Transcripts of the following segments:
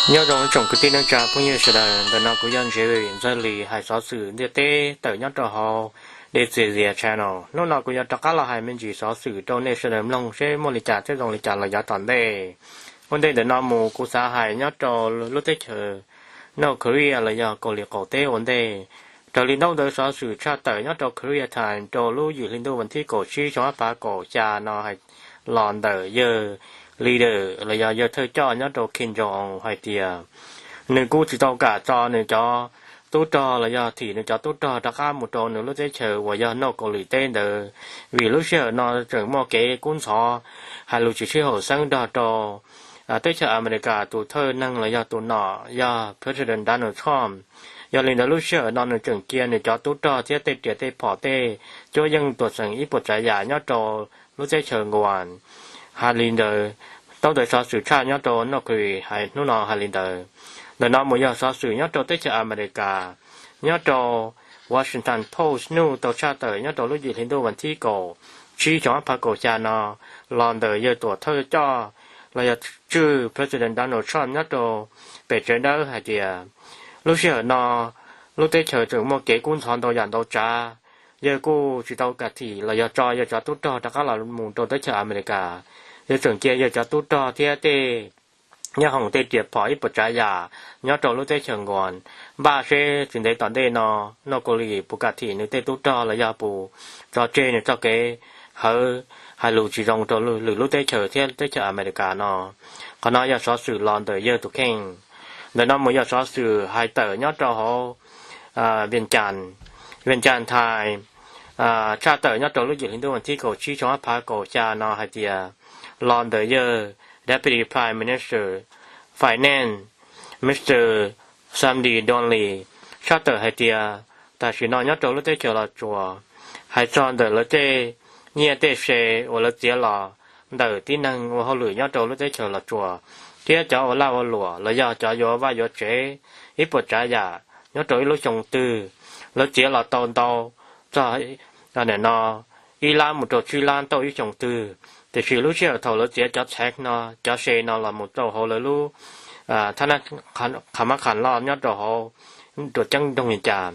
Nyob zoo tsoom kwv tij neej tsa phooj ywg sawv daws, ntawm no kuv yog Ntsev Ntxawg Lis hais xov xwm ntiaj teb tawm nyob rau hauv Dej Txias Zia Channel. Hnub no kuv yuav rov qab los hais me ntsis xov xwm rau nej sawv daws mloog seb muaj li cas thiab zoo li cas los yav tom ntej. Ua ntej ntawm no mus kuv xav hais nyob rau lub teb chaws North Korea los yog Kaus Lim qaum teb ua ntej. Raws li ntaub ntawv xov xwm tshaj tawm nyob rau Korea Times rau lub yim hli ntuj vas thib kaum tsib xyoo ob phav kaum xya no hais los ntawm yawg leader los yog yawg thawj coj nyob rau Kim Jong Un hais tias nws kuj tsis tau kam tso nws cov tub rog los yog thim nws cov tub rog rov qab mus rau nws lub teb chaws uas yog North Korea teb ntawd, vim lub sij hawm no tseem muaj kev kub ntxhov hais lus tsis sib haum xeeb nrog rau teb chaws Amelikas tus thawj neeg los yog tus nom yog President Donald Trump. Yog li ntawd lub sij hawm no nws tseem cia nws cov tub rog thiab tej riam tej phom tej cuab yeej tuam txeem ib puas tsav yam nyob rau lub teb chaws Guam. Hais li ntawd, ntaub ntawv xov xwm tshaj nyob rau North Korea hais hnub no hais li ntawd. Ntawm no mus yog xov xwm nyob rau teb chaws Amelikas, nyob rau Washington Post news tau tshaj tawm nyob rau lub yim hli ntuj vas thib kaum tsib xyoo ob phav kaum xya no los ntawm yawg tuam thawj coj los yog tswj President Donald Trump nyob rau pem tsev dawb hais tias lub sij hawm no lub teb chaws tseem muaj kev kub ntxhov ntau yam ntau tsav. Yawg kuj tsis tau kam thim los yog tso yawg cov tub rog rov qab los mus rau teb chaws Amelikas. Yawg tseem cia yawg cov tub rog thiab tej nyob hoom tej riam phom ib puas tsav yam nyob rau lub teb chaws Guam, npaj seb tsis ntev tom ntej no North Korea puas kam thim nws tej tub rog los yog puas tso tseg nws txoj kev hawv hais lus tsis zoo rau lwm lub teb chaws thiab teb chaws Amelikas no. Qhov no yog xov xwm los ntawm yawg tus kheej. Ntawm no mus yog xov xwm hais tawm nyob rau hauv Vias Cas. Vias Cas Times tshaj tawm nyob rau lub yim hli ntuj vas thib kaum tsib xyoo ob phav kaum xya no hais tias los ntawm yawg Deputy Prime Minister Finance Mr Sudhir Dolly tshaj tawm hais tias tam sim no nyob rau lub teb chaws Los Tsuas, hais txog ntawm lawv tej nyiaj tej se uas lawv txiav los ntawm tib neeg ua hauj lwm nyob rau lub teb chaws Los Tsuas thiab cov ua laj ua luam los yog cov yuav vaj yuav tsev ib puas tsav yam nyob rau ib lub xyoo twg, lawv txiav los tau ntau txog no ib lab mus rau tsib lab tauj ib xyoo twg. Tiam sis lub sij hawm thaum lawv txiav cov txhav no, cov se no los mus rau hauv lawv lub thab nab qham mab qham loj nyob rau hauv ruas ceeb nroog Vias Cas,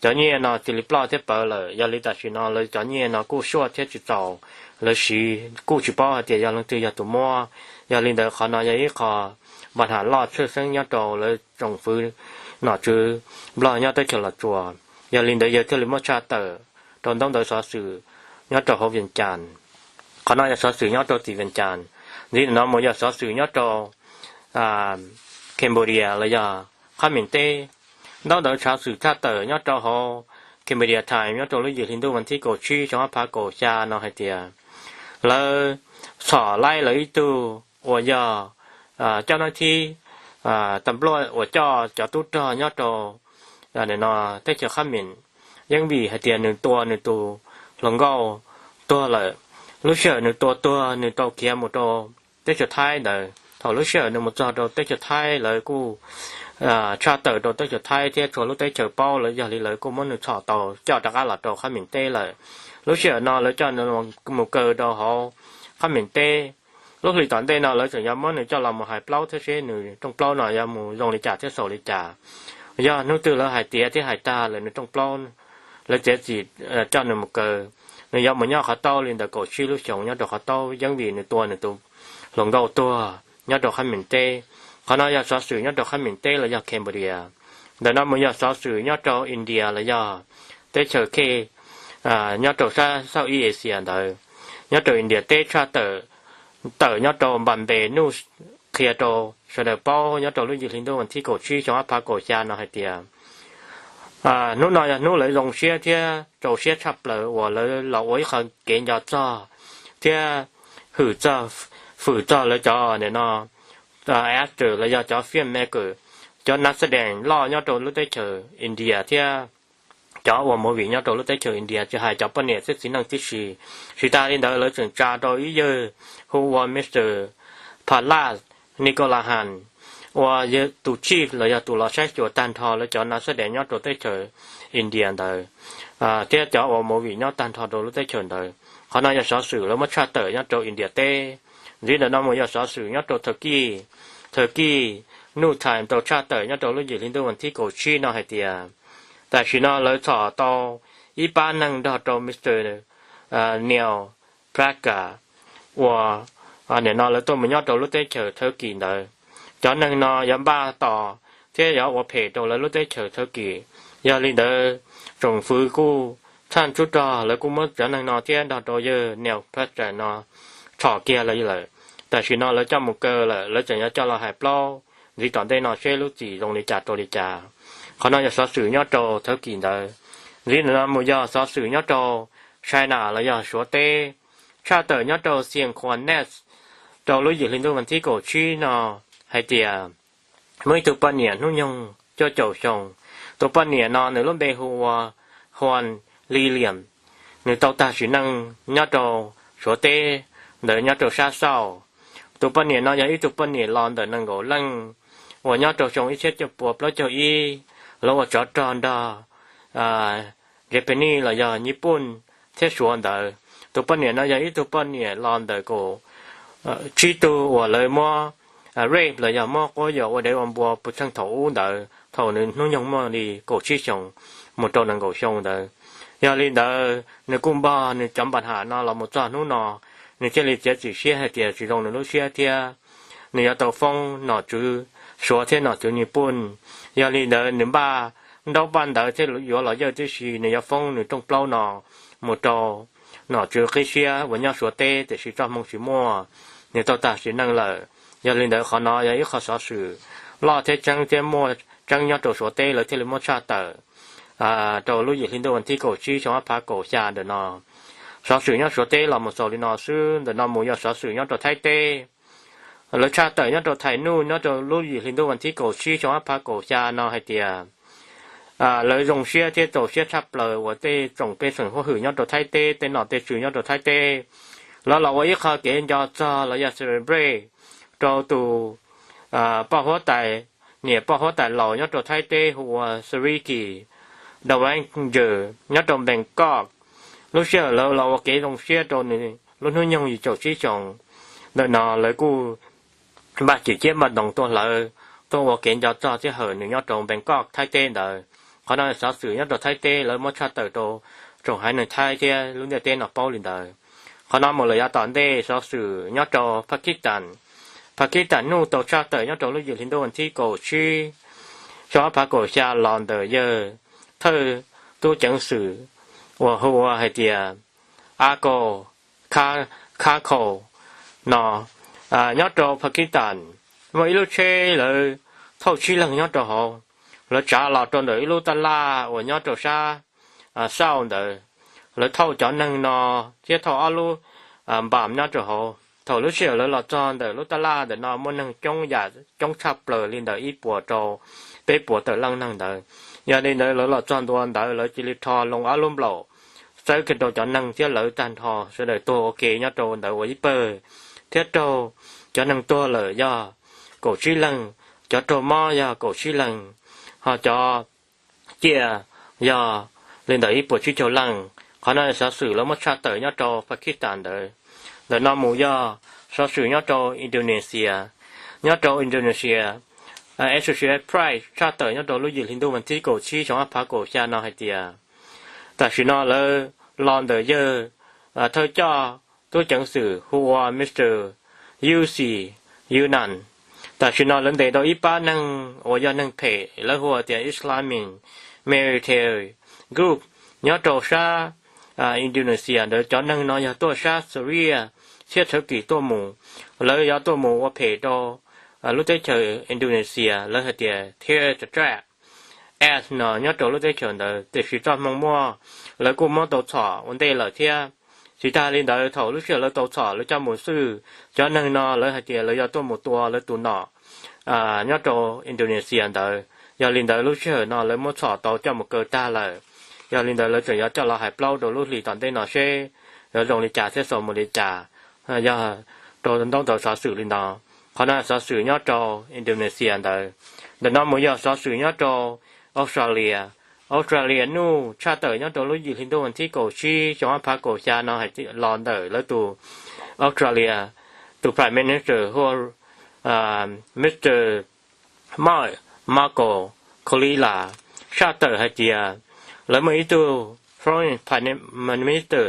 cov nyiaj no cia li ploj thiab pawv lawm. Yog li tam sim no lawv cov nyiaj no kuj suaj thiab tsis txaus, lawv siv kuj tsis paub hais tias yog leej twg yog tus muab. Yog li ntawd qhov no yog ib qho npa ham loj tshwj xeeb nyob rau lawv tsoom fwv nom tswv Nplog nyob teb chaws Los Tsuas. Yog li ntawd yawg thiaj li muab tshaj tawm rau ntaub ntawv xov xwm nyob rau hauv Vias Cas. Qhov no yog xov xwm nyob rau tim Vias Cas. Ntxiv no mus yog xov xwm nyob rau Cambodia los yog Qhab Mim teb. Ntaub ntawv xov xwm tshaj tawm nyob rau hauv Cambodia Times nyob rau lub yim hli ntuj vas thib kaum tsib xyoo ob phav kaum xya no hais tias lawv txhom laib lawv ib tug uas yog coj nab thib tas npluaj uas coj cov tub rog nyob rau no teb chaws Qhab Mim, yeej vim hais tias nws tua nws tus hluas nkauj tuag lawm. Lub sij hawm nws tua tuag nws tau khiav mus rau teb chaws Thaib ntawd. Thaum lub sij hawm nws mus txog rau teb chaws Thaib lawv kuj tshaj tawm rau teb chaws Thaib thiab txhua lub teb chaws paub lawm, yog li lawv kuj muab nws txhom tau coj rov qab los rau Qhab Mim teb lawm. Lub sij hawm no lawv coj nws mus kaw rau hauv Qhab Mim teb. Lub hlis tom ntej no lawv tseem yuav muab nws coj los mus hais plaub thiab seb nws rooj plaub no yuav mus zoo li cas thiab xaus li cas. Yog hnub twg lawv hais tiav thiab hais tag lawm nws rooj plaub, lawv txiav txim coj nws mus kaw, nws yuav mus nyob qhov taub li ntawm kaum tsib lub xyoos nyob rau qhov taub yeej vim nws tua nws tus hluas nkauj tuag nyob rau Qhab Mim teb. Qhov no yog xov xwm nyob rau Qhab Mim teb los yog Cambodia. Ntawm no mus yog xov xwm nyob rau India los yog teb chaws khej nyob rau sab Southeast Asia ntawd. Nyob rau India teb tshaj tawm, tawm nyob rau Bombay News qhia rau sawv daws paub nyob rau lub yim hli ntuj vas thib kaum tsib xyoo ob phav kaum xya no hais tias hnub no yog hnub lawv zoo siab thiab rau siab tshaj plaws uas lawv los ua ib qho kev nco txog thiab hwm txog, fwm txog lawv cov nim no actor los yog cov filmmaker, cov nav xab dees loj nyob rau lub teb chaws India thiab cov ua movie nyob rau lub teb chaws India, tsis hais cov poj niam thiab txiv neej tib si. Tsis tas li ntawd lawv tseem tsa rau ib yawg hu ua Mr Prahlad Nikolahan ua tus chief los yog tus los saib xyuas tag nrho lawv cov nav xab dees nyob rau teb chaws India ntawd thiab cov ua movie nyob tag nrho rau lub teb chaws ntawd. Qhov no yog xov xwm lawv muab tshaj tawm nyob rau India teb. Ntxiv ntawm no mus yog xov xwm nyob rau Turkey. Turkey New Times tau tshaj tawm nyob rau lub yim hli ntuj vas thib kaum tsib no hais tias tam sim no lawv txhom tau ib pab neeg nrog rau Mr Neil Plaga uas nim no lawv tuaj mus nyob rau lub teb chaws Turkey ntawd. Cov neeg no yuav npaj tos thiab yuav ua phem rau lawv lub teb chaws Turkey. Yog li ntawd, tsoom fwv kuj txhaj tsub rog lawv kuj muab cov neeg no thiab nrog rau yawg Neil Plaga no txhom kiag lawm. Tam sim no lawv coj mus kaw lawm, lawv tseem yuav coj los hais plaub ntxiv tom ntej no seb lub txim zoo li cas rau li cas. Qhov no yog xov xwm nyob rau Turkey ntawd. Ntxiv ntawm no mus yog xov xwm nyob rau China los yog Suav teb, tshaj tawm nyob rau Xian Khuas Net rau lub yim hli ntuj vas thib kaum tsib no hais tias muaj ib tug poj niam hnub nyoog cuaj caum xyoo. Tus poj niam no nws lub npe hu ua Huan Li Liam, nws tau tag sim neej nyob rau Suav teb ntawd nyob rau sab xauj. Tus poj niam no yog ib tug poj niam los ntawm nees nkaum leej uas nyob rau xyoo ib txhiab cuaj pua plaub caug ib, lawv ua tsov rog nrog Japanese los yog Nyij Pooj thiab Suav ntawd. Tus poj niam no yog ib tug poj niam los ntawm kaum tsib tug uas lawv muab rape los yog muab quab yuam ua dev ua npua puas txheej thaum ub ntawd thaum nws hnub nyoog muaj li kaum tsib xyoos mus rau nees nkaum xyoo ntawd. Yog li ntawd nws kuj npog nws cov npa ham no los mus txog hnub no, nws thiaj li txiav txim siab hais tias tsis zoo nws lub siab thiab nws yuav tau foob nom tswv Suav thiab nom tswv Nyij Pooj. Yog li ntawd nws npaj ntaub npaj ntawv thiab yuav los yawj tib si, nws yuav foob nws rooj plaub no mus rau nom tswv qib siab uas nyob Suav teb, tiam sis txoj hmoo tsis muaj, nws tau tag sim neej lawm. Yog li ntawd qhov no yog ib qho xov xwm loj thiab tseeb thiab muaj tseeb nyob rau Suav teb, lawv thiaj li muab tshaj tawm rau lub yim hli ntuj vas thib kaum tsib xyoo ob phav kaum xya ntawm no. Xov xwm nyob Suav teb los mus xaus li no xwb. Ntawm no mus yog xov xwm nyob rau Thaib teb. Lawv tshaj tawm nyob rau Thais Nuj nyob rau lub yim hli ntuj vas thib kaum tsib xyoo ob phav kaum xya no hais tias lawv zoo siab thiab txaus siab tshaj plaws uas tej tsoom pej xeem huab hwm nyob rau Thaib teb, tej nom tej tswv nyob rau Thaib teb, lawv los ua ib qho kev nco txog los yog celebrate rau tus poj huab tais, niam poj huab tais laus nyob rau Thaib teb hu ua Sri Kis Dawang Jeu nyob rau Bangkok. Lub sij hawm lawv los ua kev zoo siab rau nws lub hnub nyoog yim caum tsib xyoos ntawm no, lawv kuj npaj cim ciab npaj ntoo tuaj hlawv, tuaj ua kev nco txog thiab hawm nws nyob rau Bangkok Thaib teb ntawd. Qhov no xov xwm nyob rau Thaib teb, lawv muab tshaj tawm rau tsoom haiv neeg Thaib thiab lub ntiaj teb no paub li ntawd. Qhov no mus lawm yav tom ntej, xov xwm nyob rau Pakistan. Pakistan nuj tau tshaj tawm nyob rau lub yim hli ntuj vas thib kaum tsib xyoo ob phav kaum xya los ntawm yawg thawj tub ceev xwm uas hu ua hais tias Akol Kha Khakhol no nyob rau Pakistan. Muaj ib lub tsheb lawv thauj tsib leeg nyob rau hauv, lawv tsav los rau ntawm ib lub taj laj uas nyob rau sab xauj ntawd. Lawv thauj cov neeg no thiab thauj ob lub npam nyob rau hauv. Thaum lub sij hawm lawv los txog ntawm lub taj laj ntawm no muaj neeg coob yam coob tshaj plaws li ntawm ib puas rau peb puas tawm leej neeg ntawd. Yog li ntawd lawv los txog ntua ntawd lawv cia li rho loo ob lub nplaum txawb kiag rau cov neeg thiab lawv tag nrho sawv daws tuag ua ke nyob rau ntawd ua ib pawg, thiab raug cov neeg tuag lawm yog kaum tsib leeg, cov raug mob yog kaum tsib leeg, ho cov ciaj yog li ntawm ib puas tsib caug leej. Qhov no xov xwm lawv muab tshaj tawm nyob rau Pakistan ntawd. Ntawm no mus yog xov xwm nyob rau Indonesia. Nyob rau Indonesia, Associated Press tshaj tawm nyob rau lub yim hli ntuj vas thib kaum tsib xyoo ob phav kaum xya no hais tias tam sim no lawv los ntawm yawg thawj coj tub ceev xwm hu ua Mr Yusi Yunan. Tam sim no lawv ntes tau ib pab neeg uas yog neeg phem, lawv hu tias Islamic Military Group nyob rau sab Indonesia ntawd. Cov neeg no yog tuaj sab Syria thiab Turkey tuaj mus. Lawv yuav tuaj mus ua phem rau lub teb chaws Indonesia, lawv hais tias terror threat act no nyob rau lub teb chaws ntawd, tiam sis txoj hmoo muaj, lawv kuj muab tau txhom ua ntej lawm thiab. Tsis tag li ntawd, thaum lub sij hawm lawv tau txhom lawv coj mus xwb, cov neeg no lawv hais tias lawv yuav tuaj mus tua lawv tus nom nyob rau Indonesia ntawd. Yog li ntawd lub sij hawm no lawv muab txhom tau coj mus kaw tag lawm. Yog li ntawd lawv tseem yuav coj los hais plaub rau lub hlis tom ntej no seb yuav zoo li cas thiab xaus mus li cas. Yog rau ntaub ntawv xov xwm li no. Qhov no xov xwm nyob rau Indonesia ntawd. Ntawm no mus yog xov xwm nyob rau Australia. Australia nuj tshaj tawm nyob rau lub yim hli ntuj vas thib kaum tsib xyoo ob phav kaum xya no hais los ntawm lawv tus Australia tus Prime Minister hu ua Mr. Mark Marco Colella tshaj tawm hais tias lawv muaj ib tug Foreign Prime Minister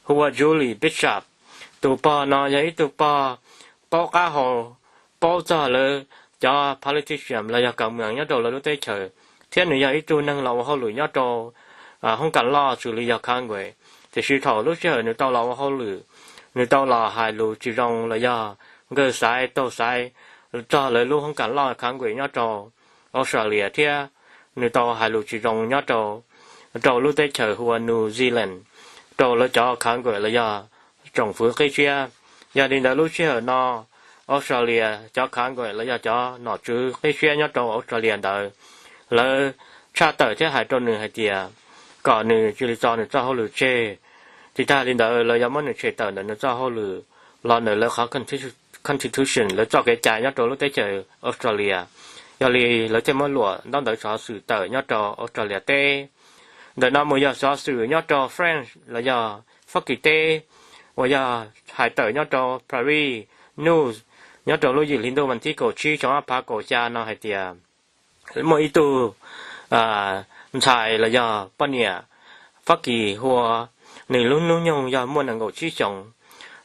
hu ua Julie Bishop. Tus pog no yog ib tug pog paub qab hau, paub txog lawv cov politician los yog kav mws nyob rau lawv lub teb chaws, thiab nws yog ib tug neeg los ua hauj lwm nyob rau hoob kas loj xws li yog Congress. Tiam sis thaum lub sij hawm nws tau los ua hauj lwm, nws tau los hais lus tsis zoo los yog nkawg xaiv taug xaiv txog lawv lub hoob kas loj Congress nyob rau Australia thiab nws tau hais lus tsis zoo nyob rau lub teb chaws hu ua New Zealand rau lawv cov Congress los yog tsoom fwv qib siab. Yog li ntawd lub sij hawm no Australia cov Congress los yog cov nom tswv qib siab nyob rau Australia ntawd, lawv tshaj tawm thiab hais rau nws hais tias kom nws cia li tso nws txoj hauj lwm tseg. Tsis tag li ntawd lawv yuav muab nws tshem tawm ntawm nws txoj hauj lwm los ntawm lawv qhov constitution, lawv txoj kev cai nyob rau lub teb chaws Australia. Yog li lawv thiaj muab luam ntaub ntawv xov xwm tawm nyob rau Australia teb. Ntawm no mus yog xov xwm nyob rau France los yog Fab Kis teb, uas yog hais tawm nyob rau Paris News nyob rau lub yim hli ntuj vas thib kaum tsib xyoo ob phav kaum xya no hais tias muaj ib tug ntxhais los yog poj niam Fab Kis hu ua, nws lub hnub nyoog yog muaj nees nkaum tsib xyoos.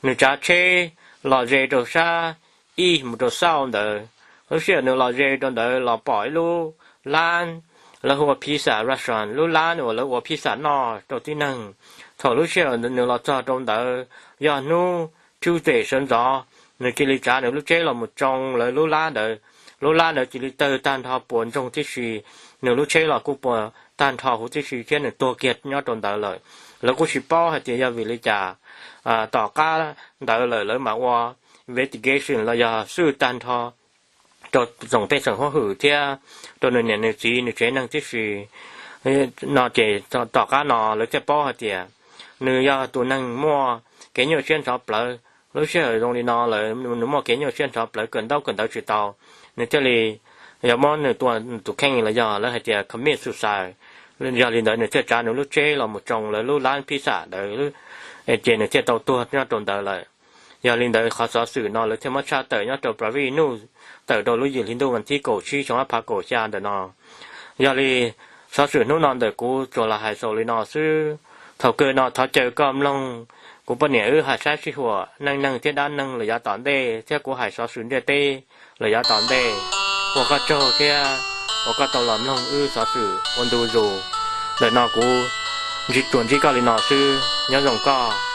Nws tsav tsheb los ze rau sab ib mus rau xauj ntawd. Lub sij hawm nws los ze rau ntawd los pom ib lub lab, lawv hu ua pizza restaurant, lub lab uas lawv ua pizza noj rau tib neeg. Thaum lub sij hawm nws los txog rau ntawd yog hnub Tuesday sawv ntxov, nws cia li tsav nws lub tsheb los mus tsoo lawv lub lab ntawd. Lub lab ntawd cia li tawg tag nrho puas ntsoog tib si, nws lub tsheb los kuj puas tag nrho huv tib si thiab nws tuag kiag nyob rau ntawd lawm. Lawv kuj tsis paub hais tias yog vim li cas. Tom qab ntawd lawm lawv mam ua investigation los yog xwj tag nrho rau tsoom pej xeem huab hwm thiab rau nws niam nws txiv nws tsev neeg tib si no ces tom qab no lawv thiaj paub hais tias nws yog tus neeg muaj kev nyuaj siab ntxhov plawv. Lub sij hawm zoo li no lawm nws muaj kev nyuaj siab ntxhov plawv kawm ntaub kawm ntawv tsis tau, nws thiaj li yog muab nws tua tus kheej los yog lawv hais tias commit suicide. Yog li ntawd nws thiaj tsav nws lub tsheb los mus tsoo lawv lub lab pizza ntawd, ces nws thiaj tau tuag nyob rau ntawd lawm. Yog li ntawd qhov xov xwm no lawv thiaj muab tshaj tawm nyob rau Paris News tawm rau lub yim hli ntuj vas thib kaum tsib xyoo ob phav kaum xya ntawm no. Yog li xov xwm hnub no ntawm kuv tsuas los hais xaus li no xwb. Thaum kawg no thov caw koj mloog kuv poj niam wb hais saib sij huam neej neeg thiab dab neeg lawm yav tom ntej thiab kuv hais xov xwm ntiaj teb lawm yav tom ntej. Ua koj tsaug thiab uas koj tau los mloog wb xov xwm ua ntu zus. Ntawm no kuv tsuas ntsib koj li no xwb, nyob zoo koj.